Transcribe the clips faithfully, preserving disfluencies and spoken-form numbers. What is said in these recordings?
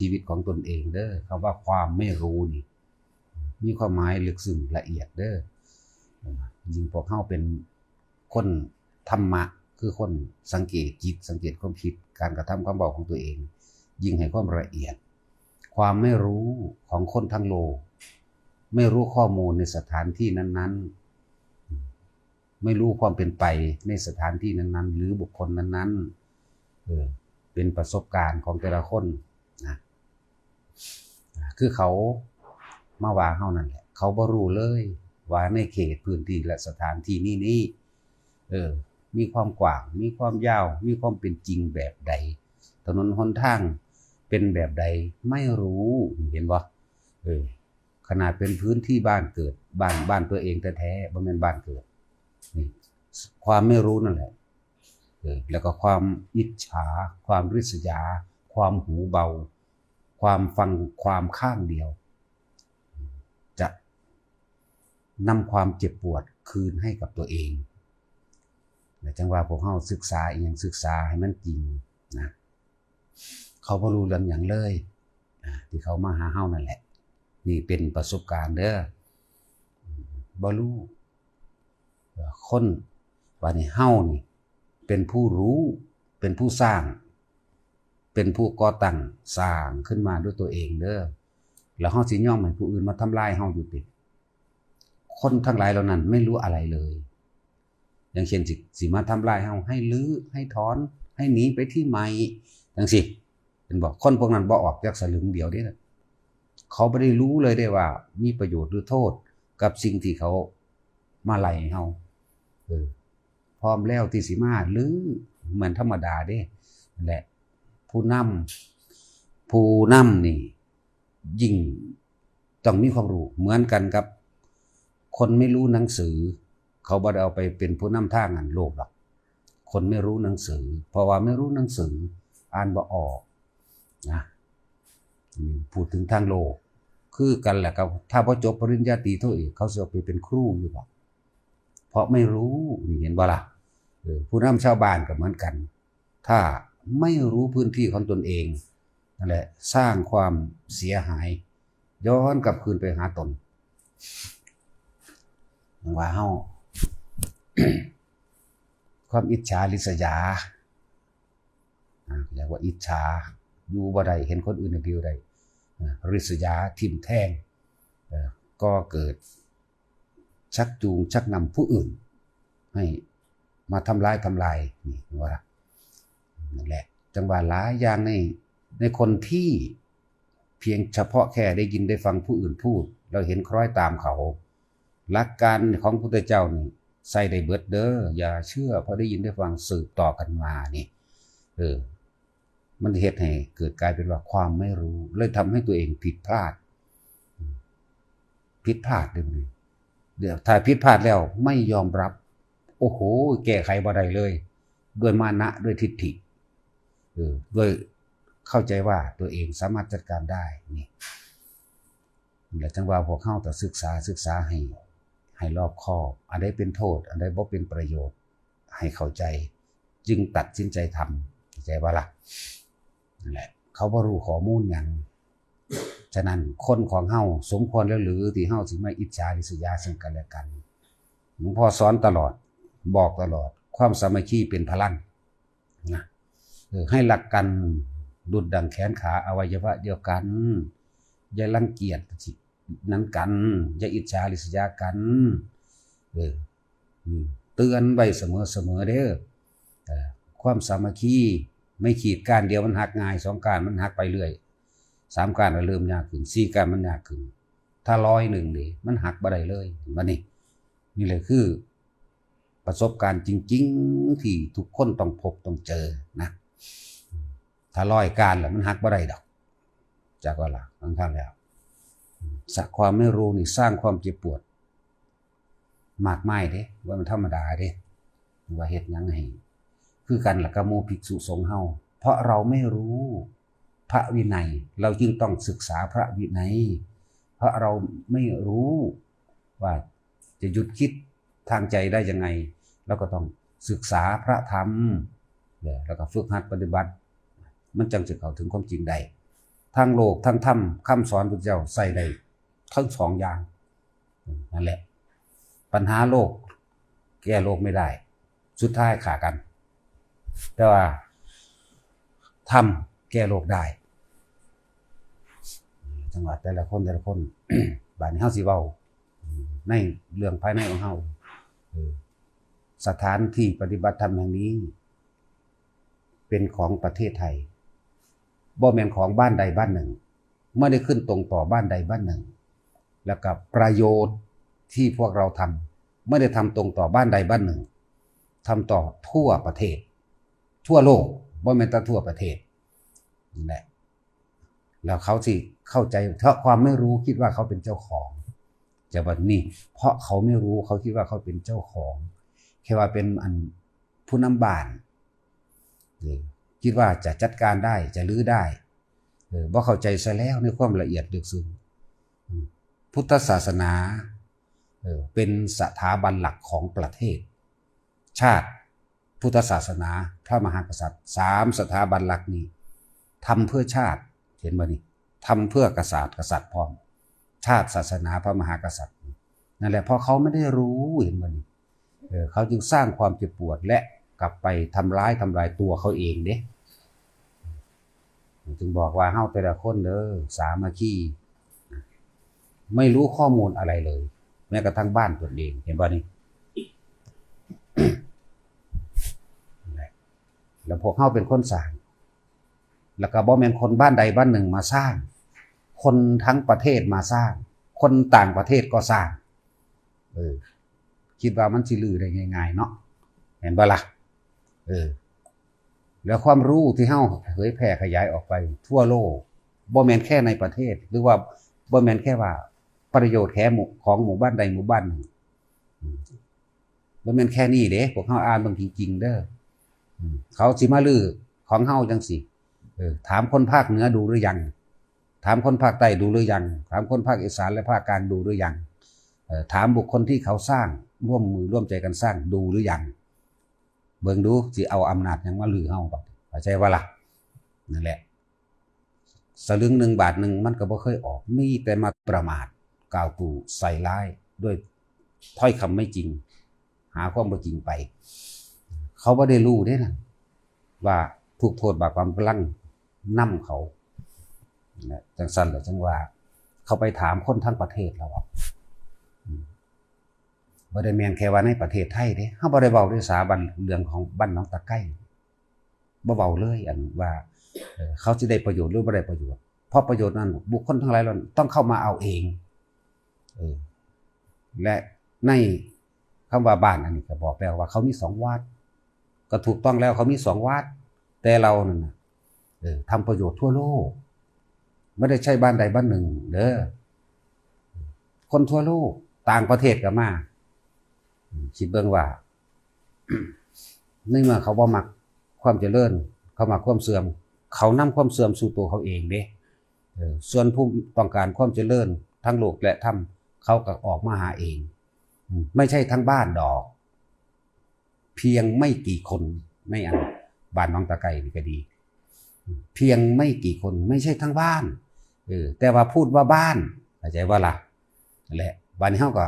ชีวิตของตนเองเด้อ คำว่าความไม่รู้นี่ มีความหมายลึกซึ้งละเอียดเด้อ ยิ่งพวกเฮาเป็นคนธรรมะ คือคนสังเกตจิต สังเกตความคิด การกระทำความเว้าของตัวเอง ยิ่งให้ความละเอียด ความไม่รู้ของคนทั้งโลก ไม่รู้ข้อมูลในสถานที่นั้นๆ ไม่รู้ความเป็นไปในสถานที่นั้นๆ หรือบุคคลนั้นๆ เออ เป็นประสบการณ์ของแต่ละคนนะ คือเขามาว่าเฮานั่นแหละ เขาบ่รู้เลยว่าในเขตพื้นที่และสถานที่นี้นี้ เออ มีความกว้าง มีความยาว มีความเป็นจริงแบบใด ถนนหนทางเป็นแบบใด ไม่รู้ เห็นบ่ เออ ขนาดเป็นพื้นที่บ้านเกิด บ้าน บ้านตัวเองแท้ๆ บ่แม่นบ้านเกิด นี่ ความไม่รู้นั่นแหละ เออ แล้วก็ความอิจฉา ความริษยา ความหูเบา ความฟังความข้างเดียว จะนำความเจ็บปวดคืนให้กับตัวเอง และจังว่าพวกเฮาศึกษาอีหยัง ศึกษาให้มันจริงนะ เขาบ่รู้เรื่องหยังเลยนะ ที่เขามาหาเฮานั่นแหละ นี่เป็นประสบการณ์เด้อ บ่รู้ คน บาดนี้เฮานี่ เป็นผู้รู้ เป็นผู้สร้าง เป็นผู้ก่อตั้ง สร้างขึ้นมาด้วยตัวเองเด้อ แล้วเฮาสิยอมให้ผู้อื่นมาทำลายเฮาอยู่ติ คนทั้งหลายเหล่านั้นไม่รู้อะไรเลย อย่างเช่นสิ สิมาทำลายเฮา ให้รื้อ ให้ถอน ให้หนีไปที่ใหม่ จังซี้ เห็นบ่ คนพวกนั้นบ่ออกจักสลึงเดียวเด้ เขาบ่ได้รู้เลยเด้ว่ามีประโยชน์หรือโทษกับสิ่งที่เขามาไล่เฮา เออ พร้อมแล้วที่สิมารื้อ เหมือนธรรมดาเด้ นั่นแหละ ผู้นำ ผู้นำนี่ ยิ่งต้องมีความรู้ เหมือนกันกับ คนไม่รู้หนังสือ เขาบ่ได้เอาไปเป็นผู้นำทางอันโลกหรอก คนไม่รู้หนังสือ เพราะว่าไม่รู้หนังสือ อ่านบ่ออกนะ อืม พูดถึงทางโลก คือกันแหละครับ ถ้าบ่จบปริญญาตรีโทเอก เขาสิเอาไปเป็นครูอยู่บ่ เพราะไม่รู้ นี่เห็นบ่ล่ะ เออ ผู้นำชาวบ้านก็เหมือนกัน ถ้าไม่รู้พื้นที่ของตนเอง นั่นแหละ สร้างความเสียหาย ย้อนกลับคืนไปหาตน ว่าเฮา ความอิจฉาริษยา อ่ะ เรียกว่าอิจฉา อยู่บ่ได้ เห็นคนอื่นดีได้ อ่ะ ริษยาทิ่มแทง เอ่อ ก่อเกิด ชักจูง ชักนำผู้อื่น ให้มาทำร้าย ทำลาย นี่ว่า นั่นแหละ จังว่าหลายอย่างใน ในคนที่เพียงเฉพาะแค่ได้ยินได้ฟังผู้อื่นพูด เราเห็นคล้อยตามเขา หลักการของพุทธเจ้านี่ใส่ได้เบิดเด้อ อย่าเชื่อเพราะได้ยินได้ฟังสืบต่อกันมานี่ เออ มันเฮ็ดให้เกิดกลายเป็นว่าความไม่รู้ เลยทำให้ตัวเองผิดพลาด ผิดพลาดเลย เดี๋ยวถ้าผิดพลาดแล้วไม่ยอมรับ โอ้โห แก้ไขบ่ได้เลย ด้วยมานะ ด้วยทิฏฐิ เออ ด้วยเข้าใจว่าตัวเองสามารถจัดการได้ นี่ และจังว่าพวกเฮาต้องศึกษา ศึกษาให้ ให้รอบคอบ อันใดเป็นโทษ อันใดบ่เป็นประโยชน์ ให้เข้าใจ จึงตัดสินใจทำ เข้าใจบ่ล่ะ นั่นแหละ เขาบ่รู้ข้อมูลหยัง ฉะนั้นคนของเฮาสมควรแล้วหรือที่เฮาสิมาอิจฉาริษยาซึ่งกันและกัน หลวงพ่อสอนตลอด บอกตลอด ความสามัคคีเป็นพลังนะ เออ ให้รักกันดุจดั่งแขนขาอวัยวะเดียวกัน อย่ารังเกียจนั้นกัน อย่าอิจฉาริษยากัน เออ อืม เตือนไว้เสมอๆ เด้อ เอ่อ ความสามัคคี ไม้ขีดก้านเดียวมันหักง่าย สองก้านมันหักไปเรื่อย สามก้านก็เริ่มยากขึ้น สี่ก้านมันยากขึ้น ถ้าร้อยหนึ่งนี่มันหักบ่ได้เลย บัดนี้ นี่แหละคือประสบการณ์จริงๆ ที่ทุกคนต้องพบต้องเจอนะ ถ้าร้อยก้านแล้วมันหักบ่ได้ดอก จักว่าล่ะ บางครั้งแล้ว สะ ความไม่รู้นี่สร้างความเจ็บปวด มากมายเด้ ว่ามันธรรมดาเด้ ว่าเฮ็ดหยังให้ คือกันล่ะกับหมู่ภิกษุสงฆ์เฮา เพราะเราไม่รู้พระวินัย เราจึงต้องศึกษาพระวินัย เพราะเราไม่รู้ว่าจะหยุดคิดทางใจได้ยังไง เราก็ต้องศึกษาพระธรรม แล้วก็ฝึกหัดปฏิบัติ มันจังจะเข้าถึงความจริงได้ ทั้งโลกทั้งธรรมคำสอนพุทธเจ้าใส่ได้ทั้งสองอย่าง นั่นแหละ ปัญหาโลก แก้โลกไม่ได้ สุดท้ายฆ่ากัน แต่ว่าธรรมแก้โลกได้ จังหวัดแต่ละคนแต่ละคน บาดนี้เฮาสิเว้า ในเรื่องภายในของเฮา เออ สถานที่ปฏิบัติธรรมแห่งนี้ เป็นของประเทศไทย บ่แม่นของบ้านใดบ้านหนึ่ง ไม่ได้ขึ้นตรงต่อบ้านใดบ้านหนึ่ง แล้วกับประโยชน์ที่พวกเราทำไม่ได้ทำตรงต่อบ้านใดบ้านหนึ่ง ทำต่อทั่วประเทศ ทั่วโลก บ่แม่นแต่ทั่วประเทศ นั่นแหละ แล้วเขาสิเข้าใจ เพราะความไม่รู้คิดว่าเขาเป็นเจ้าของ จะบัดนี้ เพราะเขาไม่รู้เขาคิดว่าเขาเป็นเจ้าของ แค่ว่าเป็นอันผู้นำบ้าน เออ คิดว่าจะจัดการได้ จะรื้อได้ เออ บ่เข้าใจซะแล้วในความละเอียดลึกซึ้ง อืม พุทธศาสนา เออ เป็นสถาบันหลักของประเทศ ชาติ พุทธศาสนา พระมหากษัตริย์ สามสถาบันหลักนี้ ทำเพื่อชาติ เห็นบ่นี่ ทำเพื่อกษัตริย์ กษัตริย์พร้อม ชาติ ศาสนา พระมหากษัตริย์ นั่นแหละ เพราะเขาไม่ได้รู้ เห็นบ่นี่ เออ เขาจึงสร้างความเจ็บปวดและกลับไปทำร้าย ทำลายตัวเขาเองเด้ จึงบอกว่าเฮาแต่ละคนเด้อ สามัคคี ไม่รู้ข้อมูลอะไรเลย แม้กระทั่งบ้านตนเอง เห็นบ่นี่ แล้วพวกเฮาเป็นคนสร้าง แล้วก็บ่แม่นคนบ้านใดบ้านหนึ่งมาสร้าง คนทั้งประเทศมาสร้าง คนต่างประเทศก็สร้าง เออ คิดว่ามันสิรื้อได้ง่ายๆเนาะ เห็นบ่ล่ะ เออ แล้วความรู้ที่เฮาเผยแพร่ขยายออกไปทั่วโลก บ่แม่นแค่ในประเทศ หรือว่าบ่แม่นแค่ว่าประโยชน์แค่หมู่ ของหมู่บ้านใดหมู่บ้านหนึ่ง อืม บ่แม่นแค่นี้เด้ พวกเฮาอ่านเบิ่งจริงๆเด้อ อืม เขาสิมารื้อของเฮาจังซี่ เออ ถามคนภาคเหนือดูหรือยัง ถามคนภาคใต้ดูหรือยัง ถามคนภาคอีสานและภาคกลางดูหรือยัง เออ ถามบุคคลที่เขาสร้าง ร่วมมือร่วมใจกันสร้างดูหรือยัง เบิ่งดูสิเอาอำนาจหยังมารื้อเฮาบัด เข้าใจบ่ล่ะ นั่นแหละ สลึงหนึ่งบาทหนึ่งมันก็บ่เคยออก มีแต่มาประมาท กล่าวตู่ใส่ร้ายด้วยถ้อยคำไม่จริง หาความบ่จริงไป เขาบ่ได้รู้เด้นั่น ว่าทุกข์โทษบาปกรรมกำลังนำเขา นะ จังซั่นแหละ จังว่า เขาไปถามคนทั้งประเทศแล้วอะ อืม บ่ได้แม่นแค่ว่าในประเทศไทยเด้ เฮาบ่ได้เว้าด้วยสาบันเรื่องของบ้านหนองตะไคร้ บ่เว้าเลย อันว่า เอ่อ เขาสิได้ประโยชน์หรือบ่ได้ประโยชน์ เพราะประโยชน์นั้นบุคคลทั้งหลายเหล่านั้นต้องเข้ามาเอาเอง เออ และในคำว่าบ้านอันนี้ก็บอกแล้วว่าเขามีสองวัด ก็ถูกต้องแล้ว เขามีสองวัด แต่เรานั่นน่ะ เออ ทำประโยชน์ทั่วโลก ไม่ได้ใช่บ้านใดบ้านหนึ่งเด้อ คนทั่วโลก ต่างประเทศก็มา อืม คิดเบิ่งว่า ในเมื่อเขาบ่มักความเจริญ เขามักความเสื่อม เขานำความเสื่อมสู่ตัวเขาเองเด้ เออ ส่วนผู้ต้องการความเจริญทั้งโลกและธรรม เขาก็ออกมาหาเอง อืม ไม่ใช่ทั้งบ้านดอก เพียงไม่กี่คนในอันบ้านหนองตะไคร้นี่ก็ดี เพียงไม่กี่คน ไม่ใช่ทั้งบ้าน เออ แต่ว่าพูดว่าบ้าน เข้าใจบ่ล่ะ นั่นแหละ บัดนี้เฮาก็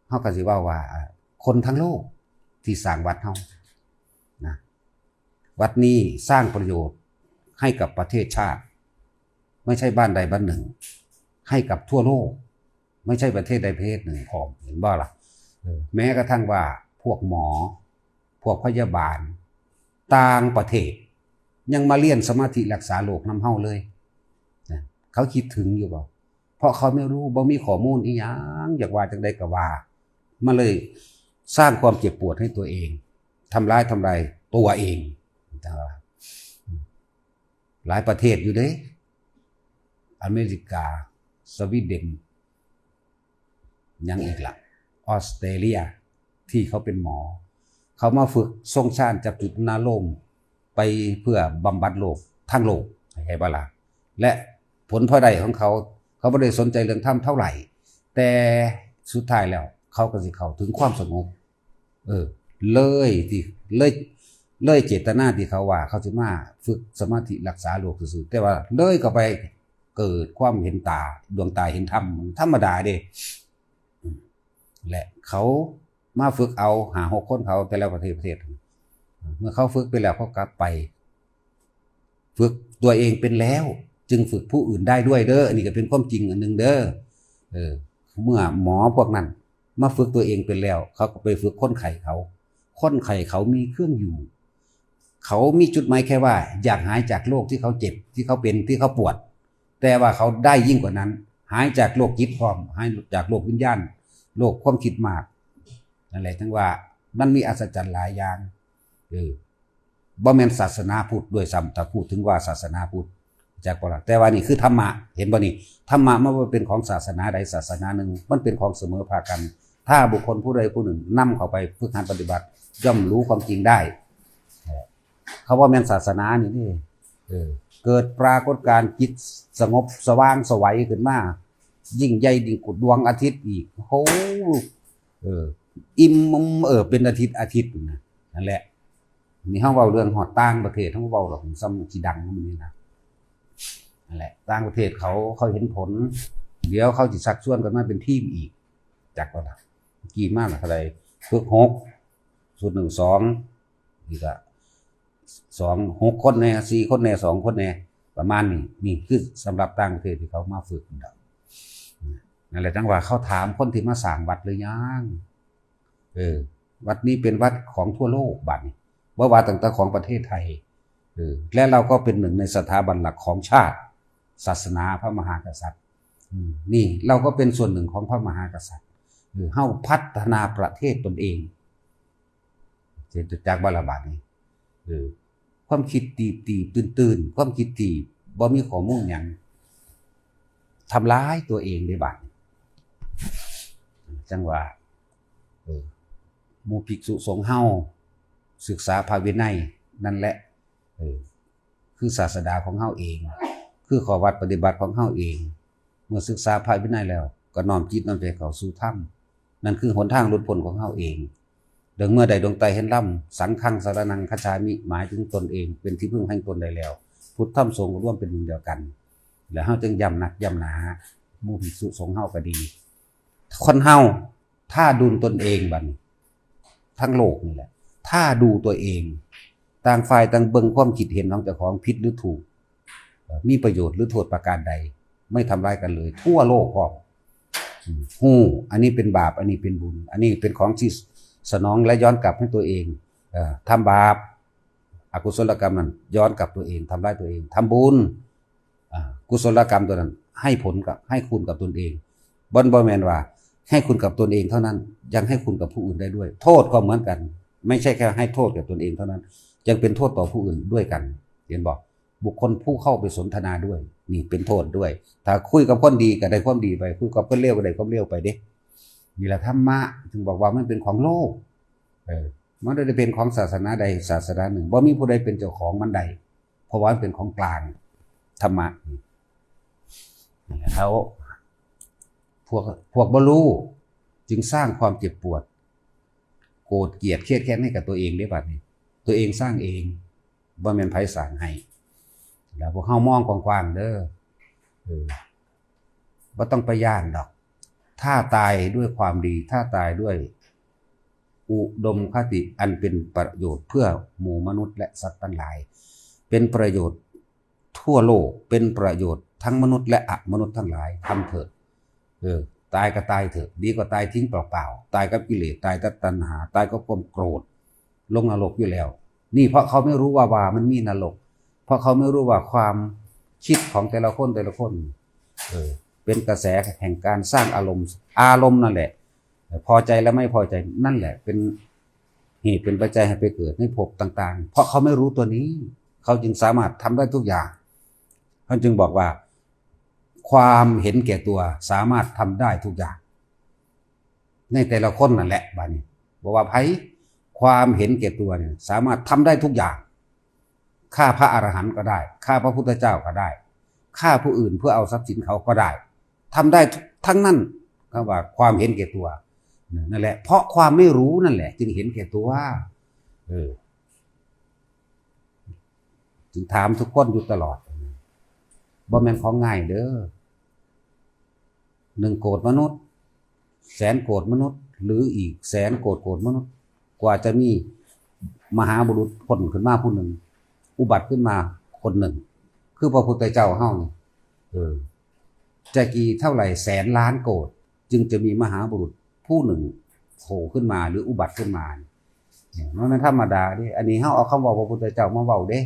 เฮาก็สิเว้าว่า อ่า คนทั้งโลกที่สร้างวัดเฮานะ วัดนี้สร้างประโยชน์ให้กับประเทศชาติ ไม่ใช่บ้านใดบ้านหนึ่ง ให้กับทั่วโลก ไม่ใช่ประเทศใดประเทศหนึ่งพร้อม เห็นบ่ล่ะ เออ แม้กระทั่งว่าพวกหมอ พวกพยาบาล ต่างประเทศ ยังมาเรียนสมาธิรักษาโรคนำเฮาเลยนะ เขาคิดถึงอยู่บ่ เพราะเขาไม่รู้ บ่มีข้อมูลอีหยัง อยากว่าจังใดก็ว่า มาเลยสร้างความเจ็บปวดให้ตัวเอง ทำร้ายทำลายตัวเอง หลายประเทศอยู่เด้ อเมริกา สวีเดน ยังอีกละ ออสเตรเลีย ที่เขาเป็นหมอ เขามาฝึกทรงฌานจับจุดนารมณ์ ไปเพื่อบำบัดโรคทั้งโลก เข้าใจบ่ล่ะ และผลพลอยได้ของเขา เขาบ่ได้สนใจเรื่องธรรมเท่าไหร่ แต่สุดท้ายแล้ว เขาก็สิเข้าถึงความสงบ เออ เลยที่ เลย เลยเจตนาที่เขาว่าเขาสิมาฝึกสมาธิรักษาโรคซื่อๆ แต่ว่าเลยเข้าไป เกิดความเห็นตา ดวงตาเห็นธรรม ธรรมดาเด้ และเขามาฝึกเอาห้าหกคนเขาแต่ละประเทศประเทศ เมื่อเขาฝึกไปแล้วเขากลับไป ฝึกตัวเองเป็นแล้ว จึงฝึกผู้อื่นได้ด้วยเด้อ อันนี้ก็เป็นความจริงอันหนึ่งเด้อ เออ เมื่อหมอพวกนั้นมาฝึกตัวเองเป็นแล้ว เขาก็ไปฝึกคนไข้เขา คนไข้เขามีเครื่องอยู่ เขามีจุดหมายแค่ว่าอยากหายจากโรคที่เขาเจ็บ ที่เขาเป็น ที่เขาปวด แต่ว่าเขาได้ยิ่งกว่านั้น หายจากโรคจิตพร้อม หายจากโรควิญญาณ โรคความคิดมาก นั่นแหละ ถึงว่ามันมีอัศจรรย์หลายอย่าง เออ บ่แม่นศาสนาพุทธด้วยซ้ำ ถ้าพูดถึงว่าศาสนาพุทธ จักบ่ล่ะ แต่ว่านี่คือธรรมะ เห็นบ่นี่ ธรรมะมันบ่เป็นของศาสนาใดศาสนาหนึ่ง มันเป็นของเสมอภาคกัน ถ้าบุคคลผู้ใดผู้หนึ่งนำเข้าไปฝึกหัดปฏิบัติ ย่อมรู้ความจริงได้ เขาว่าแม่นศาสนานี่นี่ เออ เกิดปรากฏการณ์จิตสงบสว่างไสวขึ้นมา ยิ่งใหญ่ยิ่งกว่าดวงอาทิตย์อีก โอ้โห เออ อิ่ม เออ เป็นอาทิตย์อาทิตย์นะ นั่นแหละ นี่เฮาเว้าเรื่องฮอดต่างประเทศ เฮาเว้าดอกซ้ำสิดังมันนี่นะ นั่นแหละ ต่างประเทศเขา เขาเห็นผล เดี๋ยวเขาสิชักชวนกันมาเป็นทีมอีก จักว่าล่ะ เมื่อกี้มาละเท่าใด ฝึกหก ชุดหนึ่งสอง นี่ก็สอง หกคนแน่ สี่คนแน่ สองคนแน่ ประมาณนี้ นี่คือสำหรับต่างประเทศที่เขามาฝึกนะ นั่นแหละ จังว่าเขาถามคนที่มาสร้างวัดหรือยัง เออ วัดนี้เป็นวัดของทั่วโลกบัดนี้ บ่ว่าตั้งแต่ของประเทศไทย เออ และเราก็เป็นหนึ่งในสถาบันหลักของชาติ ศาสนาพระมหากษัตริย์ อืม นี่เราก็เป็นส่วนหนึ่งของพระมหากษัตริย์ เออ เฮาพัฒนาประเทศตนเอง เศรษฐจักรบาลบาดนี้ เออ ความคิดตีบตีบตื่นตื่น ความคิดที่บ่มีข้อมูลหยัง ทำร้ายตัวเองได้บาดนี้ จังว่า เออ หมู่ภิกษุสงฆ์เฮา ศึกษาพระวินัย นั่นแหละ เออ คือศาสดาของเฮาเอง คือข้อวัดปฏิบัติของเฮาเอง เมื่อศึกษาพระวินัยแล้ว ก็น้อมจิตน้อมใจเข้าสู่ธรรม นั่นคือหนทางหลุดพ้นของเฮาเอง ดังเมื่อใดดวงตาเห็นธรรม สังฆังสรณังคัจฉามิ หมายถึงตนเอง เป็นที่พึ่งแห่งตนได้แล้ว พุทธธรรมสงฆ์ก็รวมเป็นหนึ่งเดียวกัน แล้วเฮาจึงย้ำนักย้ำหนา หมู่ภิกษุสงฆ์เฮาก็ดี คนเฮา ถ้าดูตนเองบัดนี้ ทั้งโลกนี่แหละ ถ้าดูตัวเอง ต่างฝ่ายต่างเบิ่งความคิดเห็นของเจ้าของผิดหรือถูก เอ่อ มีประโยชน์หรือโทษประการใด ไม่ทำร้ายกันเลย ทั่วโลกพร้อม อืม ฮู้ อันนี้เป็นบาป อันนี้เป็นบุญ อันนี้เป็นของที่สนองและย้อนกลับให้ตัวเอง เอ่อ ทำบาป อกุศลกรรมนั้นย้อนกลับตัวเอง ทำร้ายตัวเอง ทำบุญ อ่า กุศลกรรมตัวนั้นให้ผลกับ ให้คุณกับตนเอง บ่ บ่แม่นว่าให้คุณกับตนเองเท่านั้น ยังให้คุณกับผู้อื่นได้ด้วย โทษก็เหมือนกัน ไม่ใช่แค่ให้โทษกับตนเองเท่านั้น ยังเป็นโทษต่อผู้อื่นด้วยกัน เห็นบ่ บุคคลผู้เข้าไปสนทนาด้วย นี่เป็นโทษด้วย ถ้าคุยกับคนดีก็ได้ความดีไป คุยกับคนเลวก็ได้ความเลวไปเด้ นี่แหละธรรมะ จึงบอกว่ามันเป็นของโลก เออ มันบ่ได้เป็นของศาสนาใดศาสนาหนึ่ง บ่มีผู้ใดเป็นเจ้าของมันได้ เพราะว่ามันเป็นของกลาง ธรรมะนี่ แล้วพวก พวกบ่ฮู้ จึงสร้างความเจ็บปวด โกรธเกลียดเครียดแค้นให้กับตัวเองเด้บัดนี้ ตัวเองสร้างเอง บ่แม่นไผสร้างให้ แล้วพวกเฮามองกว้างๆเด้อ เออ บ่ต้องไปย้านดอก ถ้าตายด้วยความดี ถ้าตายด้วยอุดมคติอันเป็นประโยชน์เพื่อหมู่มนุษย์และสัตว์ทั้งหลาย เป็นประโยชน์ทั่วโลก เป็นประโยชน์ทั้งมนุษย์และอมนุษย์ทั้งหลาย ทำเถิด เออ ตายก็ตายเถอะ ดีกว่าตายทิ้งเปล่าๆ ตายกับกิเลส ตายกับตัณหา ตายกับความโกรธ ลงนรกอยู่แล้ว นี่เพราะเขาไม่รู้ว่า ว่ามันมีนรก เพราะเขาไม่รู้ว่าความคิดของแต่ละคน แต่ละคน เออ เป็นกระแสแห่งการสร้างอารมณ์ อารมณ์นั่นแหละ พอใจและไม่พอใจนั่นแหละ เป็นเหตุเป็นปัจจัยให้ไปเกิดในภพต่างๆ เพราะเขาไม่รู้ตัวนี้ เขาจึงสามารถทำได้ทุกอย่าง เขาจึงบอกว่า ความเห็นแก่ตัวสามารถทำได้ทุกอย่าง ในแต่ละคนนั่นแหละ บัดนี้ บ่ว่าไผ ความเห็นแก่ตัวเนี่ย สามารถทำได้ทุกอย่าง ฆ่าพระอรหันต์ก็ได้ ฆ่าพระพุทธเจ้าก็ได้ ฆ่าผู้อื่นเพื่อเอาทรัพย์สินเขาก็ได้ ทำได้ทั้งนั้น คำว่าความเห็นแก่ตัว นั่นแหละ เพราะความไม่รู้นั่นแหละ จึงเห็นแก่ตัว เออ จึงถามทุกคนอยู่ตลอด บ่แม่นของง่ายเด้อ หนึ่งโกดมนุษย์ แสนโกดมนุษย์ หรืออีกแสนโกดโกดมนุษย์ กว่าจะมีมหาบุรุษพ้นขึ้นมาผู้หนึ่ง อุบัติขึ้นมาคนหนึ่ง คือพระพุทธเจ้าเฮานี่ เออ จะกี่เท่าไหร่แสนล้านโกด จึงจะมีมหาบุรุษผู้หนึ่งโผล่ขึ้นมาหรืออุบัติขึ้นมา เนี่ย มันไม่ธรรมดาเด้ อันนี้เฮาเอาคำว่าพระพุทธเจ้ามาเว้าเด้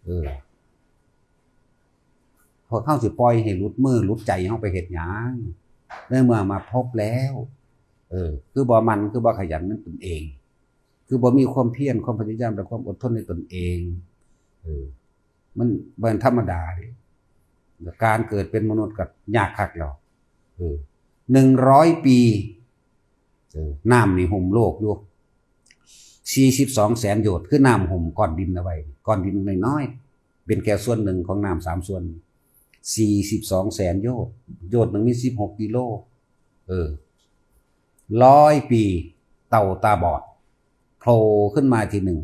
เออ พวกเฮาสิปล่อยให้หลุดมือหลุดใจเฮาไปเฮ็ดหยัง ในเมื่อมาพบแล้ว เออ คือบ่หมั่น คือบ่ขยันในตนเอง คือบ่มีความเพียร ความพยายาม และความอดทนในตนเอง เออ มันบ่ธรรมดาเด้ การเกิดเป็นมนุษย์ก็ยากคักแล้ว เออ หนึ่งร้อยปี เออ น้ำนี่หุ้มโลกอยู่ สี่สิบสองแสนโยชน์ คือน้ำหุ้มก้อนดินเอาไว้ ก้อนดินน้อยๆ เป็นแค่ส่วนหนึ่งของน้ำสามส่วน สี่สิบสองแสนโยชน์ โยชน์หนึ่งมีสิบหกกิโล เออ ร้อยปี เต่าตาบอด โผล่ขึ้นมาทีหนึ่ง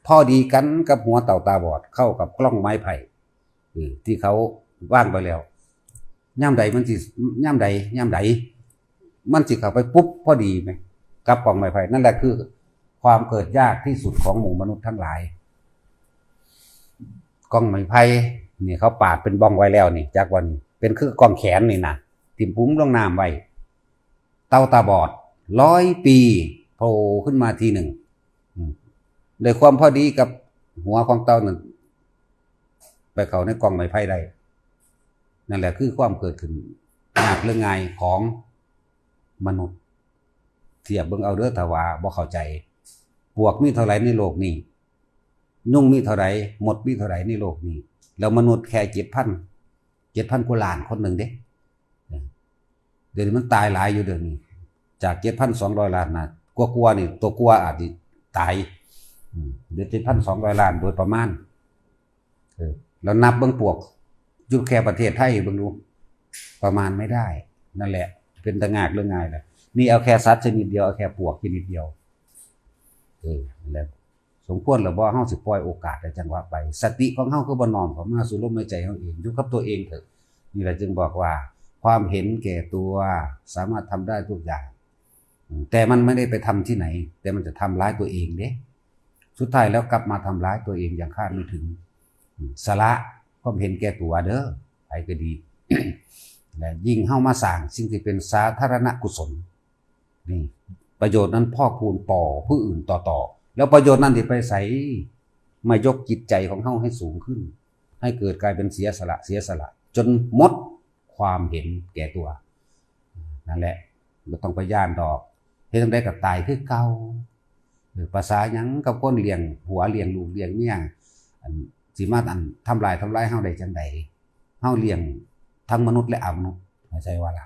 พอดีกันกับหัวเต่าตาบอด เข้ากับกล้องไม้ไผ่ เออ ที่เขาวางไปแล้ว ย่ำใดมันสิ ย่ำใด ย่ำใด มันสิเข้าไปปุ๊บพอดีไหม กับกล้องไม้ไผ่ นั่นแหละคือความเกิดยากที่สุดของหมู่มนุษย์ทั้งหลาย กล้องไม้ไผ่นี่เขาปาดเป็นบ้องไว้แล้วนี่ จักวันนี้ เป็นคือกล้องแขนนี่นะ ทิ่มปุ้มลงน้ำไว้ เต่าตาบอด ร้อยปี โผล่ขึ้นมาทีหนึ่ง อืม ด้วยความพอดีกับหัวของเต่านั่น ไปเข้าในกล้องไม้ไผ่ได้ นั่นแหละคือความเกิดขึ้นยากหรือง่ายของมนุษย์ เทียบเบิ่งเอาเด้อ ถ้าว่าบ่เข้าใจ ปลวกมีเท่าไหร่ในโลกนี้ ยุงมีเท่าไหร่ มดมีเท่าไหร่ในโลกนี้ แล้วมนุษย์แค่เจ็ดพัน เจ็ดพันกว่าล้านคนหนึ่งเด้ เดี๋ยวนี้มันตายหลายอยู่เดี๋ยวนี้ จากเจ็ดพันสองร้อยล้านนะ กลัวๆ นี่ ตัวกลัวอาจจะตาย อืม เดี๋ยวเจ็ดพันสองร้อยล้านโดยประมาณ เออ แล้วนับเบิ่งปลวก อยู่แค่ประเทศไทยเบิ่งดู ประมาณไม่ได้ นั่นแหละ เป็นตะงากเรื่องง่ายแหละ นี่เอาแค่สัตว์ชนิดเดียว เอาแค่ปลวกชนิดเดียว เออ นั่นแหละ สมควรแล้วบ่ เฮาสิปล่อยโอกาสและจังหวะไป สติของเฮาคือบ่น้อมเข้ามาสู่ลมหายใจเฮาเอง อยู่กับตัวเองเถอะ นี่แหละจึงบอกว่า ความเห็นแก่ตัวสามารถทำได้ทุกอย่าง อืม แต่มันไม่ได้ไปทำที่ไหน แต่มันจะทำร้ายตัวเองเด้ สุดท้ายแล้วกลับมาทำร้ายตัวเองอย่างคาดไม่ถึง อืม สละความเห็นแก่ตัวเด้อ ใผก็ดี และยิ่งเฮามาสร้างสิ่งที่เป็นสาธารณกุศล นี่ ประโยชน์นั้นพอกพูนต่อผู้อื่นต่อๆ แล้วประโยชน์นั้นที่ไปใส่ มายกจิตใจของเฮาให้สูงขึ้น ให้เกิดกลายเป็นเสียสละ เสียสละ จนหมดความเห็นแก่ตัว นั่นแหละ บ่ต้องไปย้านดอก เฮ็ดจั่งใดก็ตายคือเก่า เออ ภาษาหยังกับคนเลี้ยงผัวเลี้ยงลูกเลี้ยงเมีย อันสิมาอันทำลายทำลายเฮาได้จั่งใด เฮาเลี้ยงทั้งมนุษย์และอมนุษย์ เข้าใจว่าล่ะ